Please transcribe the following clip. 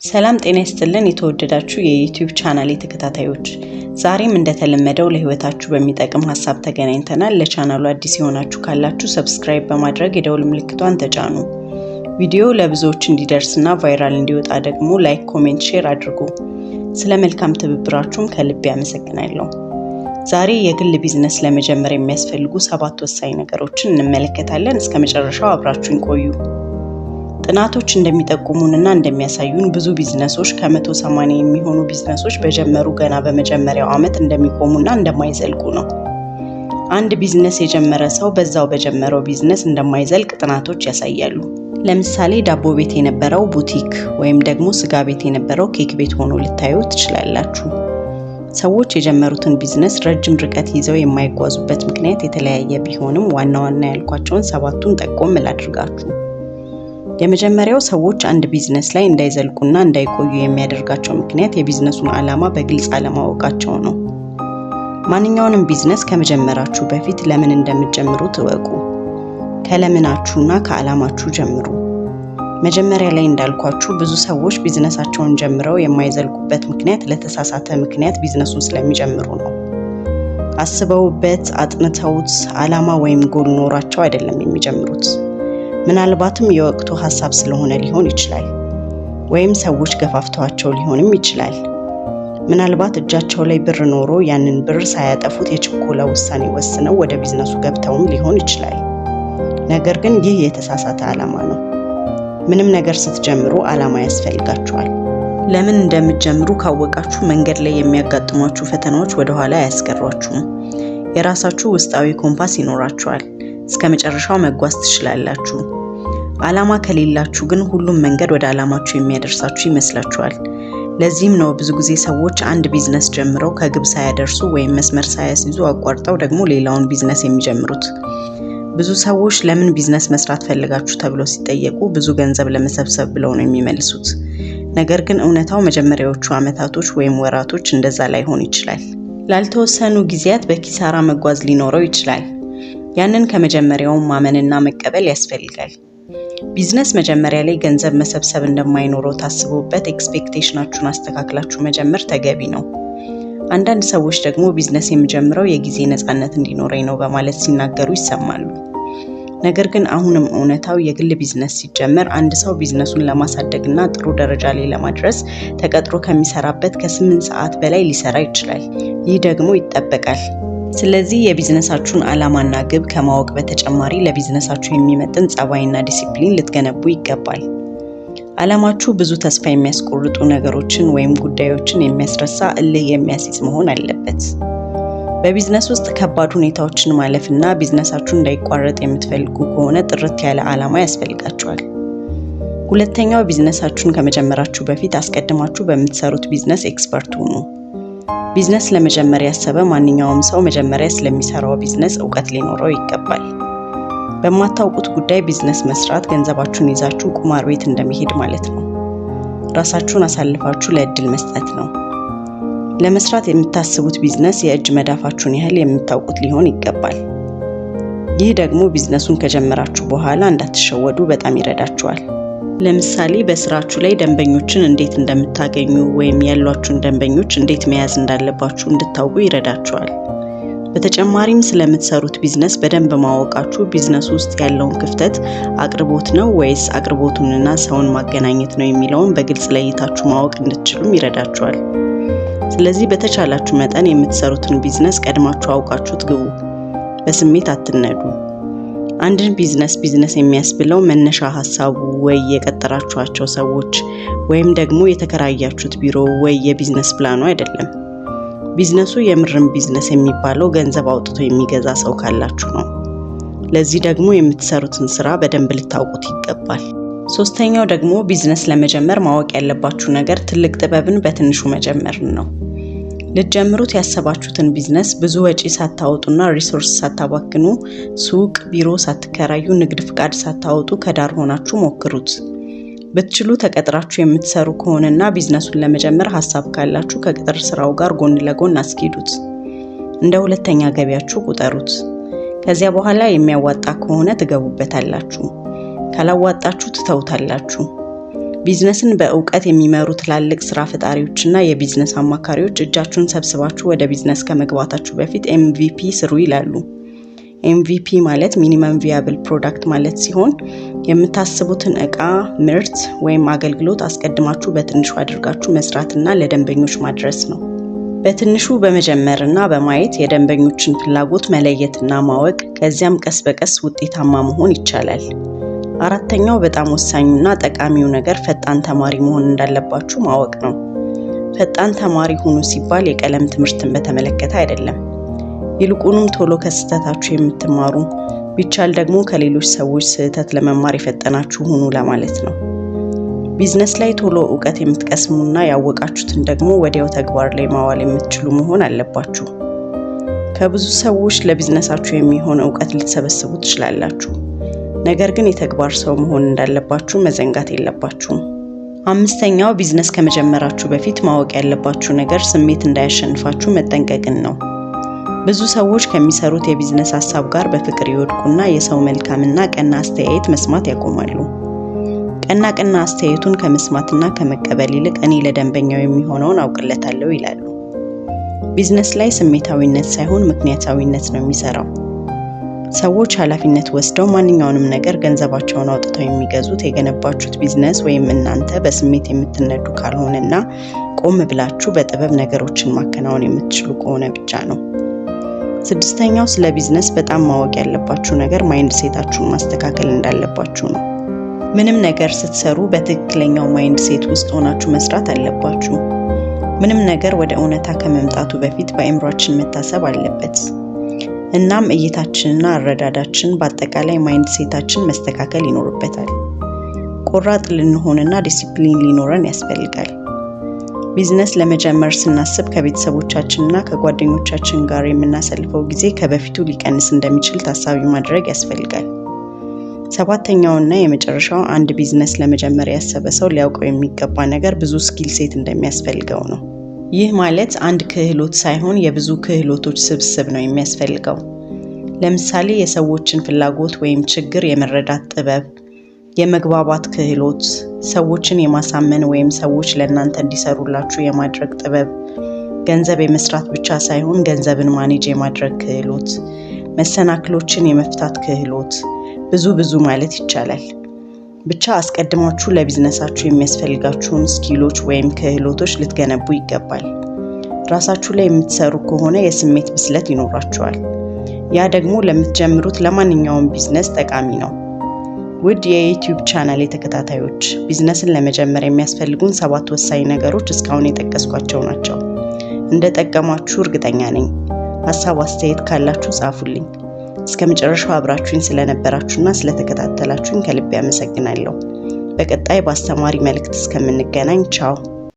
ሰላም ጤና ይስጥልን የተወደዳችሁ የ YouTube ቻናል ተከታታዮች፣ ዛሬም እንደተለመደው ለሕይወታችሁ በሚጠቅም ሀሳብ ተገናኝተናል። ለቻናሉ አዲስ የሆናችሁ ካላችሁ subscribe በማድረግ የደውል ምልክቷን ተጫኑ። ቪዲዮ ለብዙዎች እንዲደርስና viral እንዲወጣ ደግሞ like፣ comment፣ share አድርጉ። ስለ መልካም ትብብራችሁም ከልቤ አመሰግናለሁ። ዛሬ የግል ቢዝነስ ለመጀመር የሚያስፈልጉ ሰባት ወሳኝ ነገሮችን እንመለከታለን። እስከ መጨረሻው አብራችሁን ቆዩ። ጥናቶች እንደሚጠቁሙንና እንደሚያሳዩን ብዙ ቢዝነሶች፣ ከ180 የሚሆኑ ቢዝነሶች በጀመሩ ገና በመጀመሪያው ዓመት እንደሚቆሙና እንደማይዘልቁ ነው። አንድ ቢዝነስ የጀመረ ሰው በዛው በጀመረው ቢዝነስ እንደማይዘልቅ ጥናቶች ያሳያሉ። ለምሳሌ ዳቦ ቤት የነበረው ቡቲክ ወይም ደግሞ ስጋ ቤት የነበረው ኬክ ቤት ሆኖ ልታዩ ትችላላችሁ። ሰዎች የጀመሩትን ቢዝነስ ረጅም ርቀት ይዘው የማይጓዙበት ምክንያት የተለያየ ቢሆንም ዋና ዋና ያልኳቸውን ሰባቱን ጠቆም ላድርጋችሁ። የመጀመሪያው ሰዎች አንድ ቢዝነስ ላይ እንዳይዘልቁና እንዳይቆዩ የሚያደርጋቸው ምክንያት የቢዝነሱን ዓላማ በግልጽ አለማወቃቸው ነው። ማንኛውንም ቢዝነስ ከመጀመራችሁ በፊት ለምን እንደምትጀምሩ እወቁ። ከለምናችሁና ከዓላማችሁ ጀምሩ። መጀመሪያ ላይ እንዳልኳችሁ ብዙ ሰዎች ቢዝነሳቸውን ጀምረው የማይዘልቁበት ምክንያት ለተሳሳተ ምክንያት ቢዝነሱን ስለሚጀምሩ ነው። አስበውበት አጥንተውት ዓላማ ወይም ጎል ኖሯቸው አይደለም የሚጀምሩት። ምናልባትም የወቅቱ ሀሳብ ስለሆነ ሊሆን ይችላል፣ ወይም ሰዎች ገፋፍተዋቸው ሊሆንም ይችላል። ምናልባት እጃቸው ላይ ብር ኖሮ ያንን ብር ሳያጠፉት የችኮላ ውሳኔ ወስነው ወደ ቢዝነሱ ገብተውም ሊሆን ይችላል። ነገር ግን ይህ የተሳሳተ ዓላማ ነው። ምንም ነገር ስትጀምሩ ዓላማ ያስፈልጋችኋል። ለምን እንደምትጀምሩ ካወቃችሁ መንገድ ላይ የሚያጋጥሟችሁ ፈተናዎች ወደኋላ አያስቀሯችሁም። የራሳችሁ ውስጣዊ ኮምፓስ ይኖራችኋል። እስከ መጨረሻው መጓዝ ትችላላችሁ። ዓላማ ከሌላችሁ ግን ሁሉም መንገድ ወደ ዓላማችሁ የሚያደርሳችሁ ይመስላችኋል። ለዚህም ነው ብዙ ጊዜ ሰዎች አንድ ቢዝነስ ጀምረው ከግብ ሳያደርሱ ወይም መስመር ሳያስይዙ አቋርጠው ደግሞ ሌላውን ቢዝነስ የሚጀምሩት። ብዙ ሰዎች ለምን ቢዝነስ መስራት ፈለጋችሁ ተብለው ሲጠየቁ ብዙ ገንዘብ ለመሰብሰብ ብለው ነው የሚመልሱት። ነገር ግን እውነታው መጀመሪያዎቹ ዓመታቶች ወይም ወራቶች እንደዛ ላይሆን ይችላል። ላልተወሰኑ ጊዜያት በኪሳራ መጓዝ ሊኖረው ይችላል። ያንን ከመጀመሪያው ማመንና መቀበል ያስፈልጋል። ቢዝነስ መጀመሪያ ላይ ገንዘብ መሰብሰብ እንደማይኖረው ታስቦበት expectation ኣችሁን አስተካክላችሁ መጀመር ተገቢ ነው። አንዳንድ ሰዎች ደግሞ ቢዝነስ የምጀምረው የጊዜ ነፃነት እንዲኖረኝ ነው በማለት ሲናገሩ ይሰማሉ። ነገር ግን አሁንም እውነታው የግል ቢዝነስ ሲጀመር አንድ ሰው ቢዝነሱን ለማሳደግና ጥሩ ደረጃ ላይ ለማድረስ ተቀጥሮ ከሚሰራበት ከ8 ሰዓት በላይ ሊሰራ ይችላል። ይህ ደግሞ ይጠበቃል። ስለዚህ የቢዝነሳችሁን ዓላማና ግብ ከማወቅ በተጨማሪ ለቢዝነሳችሁ የሚመጥን ጸባይና ዲሲፕሊን ልትገነቡ ይገባል። ዓላማችሁ ብዙ ተስፋ የሚያስቆርጡ ነገሮችን ወይም ጉዳዮችን የሚያስረሳ፣ እልህ የሚያስይዝ መሆን አለበት። በቢዝነስ ውስጥ ከባድ ሁኔታዎችን ማለፍና ቢዝነሳችሁ እንዳይቋረጥ የምትፈልጉ ከሆነ ጥርት ያለ ዓላማ ያስፈልጋችኋል። ሁለተኛው፣ ቢዝነሳችሁን ከመጀመራችሁ በፊት አስቀድማችሁ በምትሰሩት ቢዝነስ expert ሁኑ። ቢዝነስ ለመጀመር ያሰበ ማንኛውም ሰው መጀመሪያ ስለሚሰራው ቢዝነስ እውቀት ሊኖረው ይገባል። በማታውቁት ጉዳይ ቢዝነስ መስራት ገንዘባችሁን ይዛችሁ ቁማር ቤት እንደመሄድ ማለት ነው። ራሳችሁን አሳልፋችሁ ለእድል መስጠት ነው። ለመስራት የምታስቡት ቢዝነስ የእጅ መዳፋችሁን ያህል የምታውቁት ሊሆን ይገባል። ይህ ደግሞ ቢዝነሱን ከጀመራችሁ በኋላ እንዳትሸወዱ በጣም ይረዳችኋል። ለምሳሌ በስራችሁ ላይ ደንበኞችን እንዴት እንደምታገኙ ወይም ያሏችሁን ደንበኞች እንዴት መያዝ እንዳለባችሁ እንድታውቁ ይረዳችኋል። በተጨማሪም ስለምትሰሩት ቢዝነስ በደንብ ማወቃችሁ ቢዝነሱ ውስጥ ያለውን ክፍተት አቅርቦት ነው ወይስ አቅርቦቱንና ሰውን ማገናኘት ነው የሚለውን በግልጽ ለይታችሁ ማወቅ እንድትችሉም ይረዳችኋል። ስለዚህ በተቻላችሁ መጠን የምትሰሩትን ቢዝነስ ቀድማችሁ አውቃችሁት ግቡ። በስሜት አትነዱ። አንድን ቢዝነስ ቢዝነስ የሚያስብለው መነሻ ሀሳቡ ወይ የቀጠራችኋቸው ሰዎች ወይም ደግሞ የተከራያችሁት ቢሮ ወይ የ business plan ኡ አይደለም። ቢዝነሱ የምርም ቢዝነስ የሚባለው ገንዘብ አውጥቶ የሚገዛ ሰው ካላችሁ ነው። ለዚህ ደግሞ የምትሰሩትን ስራ በደንብ ልታውቁት ይገባል። ሶስተኛው ደግሞ ቢዝነስ ለመጀመር ማወቅ ያለባችሁ ነገር ትልቅ ጥበብን በትንሹ መጀመርን ነው። ልትጀምሩት ያሰባችሁትን ቢዝነስ ብዙ ወጪ ሳታወጡና resource ሳታባክኑ፣ ሱቅ፣ ቢሮ ሳትከራዩ፣ ንግድ ፍቃድ ሳታወጡ ከዳር ሆናችሁ ሞክሩት። ብትችሉ ተቀጥራችሁ የምትሰሩ ከሆነና ቢዝነሱን ለመጀመር ሀሳብ ካላችሁ ከቅጥር ስራው ጋር ጎን ለጎን አስኪዱት። እንደ ሁለተኛ ገቢያችሁ ቁጠሩት። ከዚያ በኋላ የሚያዋጣ ከሆነ ትገቡበታላችሁ፣ ካላዋጣችሁ ትተውታላችሁ። ቢዝነስን በእውቀት የሚመሩ ትላልቅ ስራ ፈጣሪዎችና የቢዝነስ አማካሪዎች እጃችሁን ሰብስባችሁ ወደ ቢዝነስ ከመግባታችሁ በፊት MVP ስሩ ይላሉ። MVP ማለት minimum viable product ማለት ሲሆን የምታስቡትን እቃ፣ ምርት ወይም አገልግሎት አስቀድማችሁ በትንሹ አድርጋችሁ መስራትና ለደንበኞች ማድረስ ነው። በትንሹ በመጀመርና በማየት የደንበኞችን ፍላጎት መለየትና ማወቅ፣ ከዚያም ቀስ በቀስ ውጤታማ መሆን ይቻላል። አራተኛው በጣም ወሳኙና ጠቃሚው ነገር ፈጣን ተማሪ መሆን እንዳለባችሁ ማወቅ ነው። ፈጣን ተማሪ ሁኑ ሲባል የቀለም ትምህርትን በተመለከተ አይደለም። ይልቁንም ቶሎ ከስህተታችሁ የምትማሩ፣ ቢቻል ደግሞ ከሌሎች ሰዎች ስህተት ለመማር የፈጠናችሁ ሁኑ ለማለት ነው። ቢዝነስ ላይ ቶሎ እውቀት የምትቀስሙና ያወቃችሁትን ደግሞ ወዲያው ተግባር ላይ ማዋል የምትችሉ መሆን አለባችሁ። ከብዙ ሰዎች ለቢዝነሳችሁ የሚሆን እውቀት ልትሰበስቡ ትችላላችሁ። ነገር ግን የተግባር ሰው መሆን እንዳለባችሁ መዘንጋት የለባችሁም። አምስተኛው ቢዝነስ ከመጀመራችሁ በፊት ማወቅ ያለባችሁ ነገር ስሜት እንዳያሸንፋችሁ መጠንቀቅን ነው። ብዙ ሰዎች ከሚሰሩት የቢዝነስ ሀሳብ ጋር በፍቅር ይወድቁና የሰው መልካምና ቀና አስተያየት መስማት ያቆማሉ። ቀና ቀና አስተያየቱን ከመስማትና ከመቀበል ይልቅ እኔ ለደንበኛው የሚሆነውን አውቅለታለሁ ይላሉ። ቢዝነስ ላይ ስሜታዊነት ሳይሆን ምክንያታዊነት ነው የሚሰራው። ሰዎች ኃላፊነት ወስደው ማንኛውንም ነገር ገንዘባቸውን አውጥተው የሚገዙት የገነባችሁት ቢዝነስ ወይም እናንተ በስሜት የምትነዱ ካልሆነና ቆም ብላችሁ በጥበብ ነገሮችን ማከናወን የምትችሉ ከሆነ ብቻ ነው። ስድስተኛው ስለ ቢዝነስ በጣም ማወቅ ያለባችሁ ነገር mindset ኣችሁን ማስተካከል እንዳለባችሁ ነው። ምንም ነገር ስትሰሩ በትክክለኛው mindset ውስጥ ሆናችሁ መስራት አለባችሁ። ምንም ነገር ወደ እውነታ ከመምጣቱ በፊት በአእምሯችን መታሰብ አለበት። እናም እይታችንና አረዳዳችን፣ በአጠቃላይ mindset ኣችን መስተካከል ይኖርበታል። ቆራጥ ልንሆንና ዲሲፕሊን ሊኖረን ያስፈልጋል። ቢዝነስ ለመጀመር ስናስብ ከቤተሰቦቻችንና ከጓደኞቻችን ጋር የምናሳልፈው ጊዜ ከበፊቱ ሊቀንስ እንደሚችል ታሳቢ ማድረግ ያስፈልጋል። ሰባተኛውና የመጨረሻው አንድ ቢዝነስ ለመጀመር ያሰበ ሰው ሊያውቀው የሚገባ ነገር ብዙ skill set እንደሚያስፈልገው ነው። ይህ ማለት አንድ ክህሎት ሳይሆን የብዙ ክህሎቶች ስብስብ ነው የሚያስፈልገው። ለምሳሌ የሰዎችን ፍላጎት ወይም ችግር የመረዳት ጥበብ፣ የመግባባት ክህሎት፣ ሰዎችን የማሳመን ወይም ሰዎች ለእናንተ እንዲሰሩላችሁ የማድረግ ጥበብ፣ ገንዘብ የመስራት ብቻ ሳይሆን ገንዘብን manage የማድረግ ክህሎት፣ መሰናክሎችን የመፍታት ክህሎት፣ ብዙ ብዙ ማለት ይቻላል። ብቻ አስቀድማችሁ ለቢዝነሳችሁ የሚያስፈልጋችሁን skill ኦች ወይም ክህሎቶች ልትገነቡ ይገባል። ራሳችሁ ላይ የምትሰሩ ከሆነ የስሜት ብስለት ይኖራችኋል። ያ ደግሞ ለምትጀምሩት ለማንኛውም ቢዝነስ ጠቃሚ ነው። ውድ የ YouTube ቻናል ተከታታዮች፣ ቢዝነስን ለመጀመር የሚያስፈልጉን ሰባት ወሳኝ ነገሮች እስካሁን የጠቀስኳቸው ናቸው። እንደጠቀሟችሁ እርግጠኛ ነኝ። ሀሳብ አስተያየት ካላችሁ ጻፉልኝ። እስከ መጨረሻው አብራችሁኝ ስለነበራችሁና ስለተከታተላችሁኝ ከልቤ አመሰግናለሁ። በቀጣይ በአስተማሪ መልእክት እስከምንገናኝ ቻው።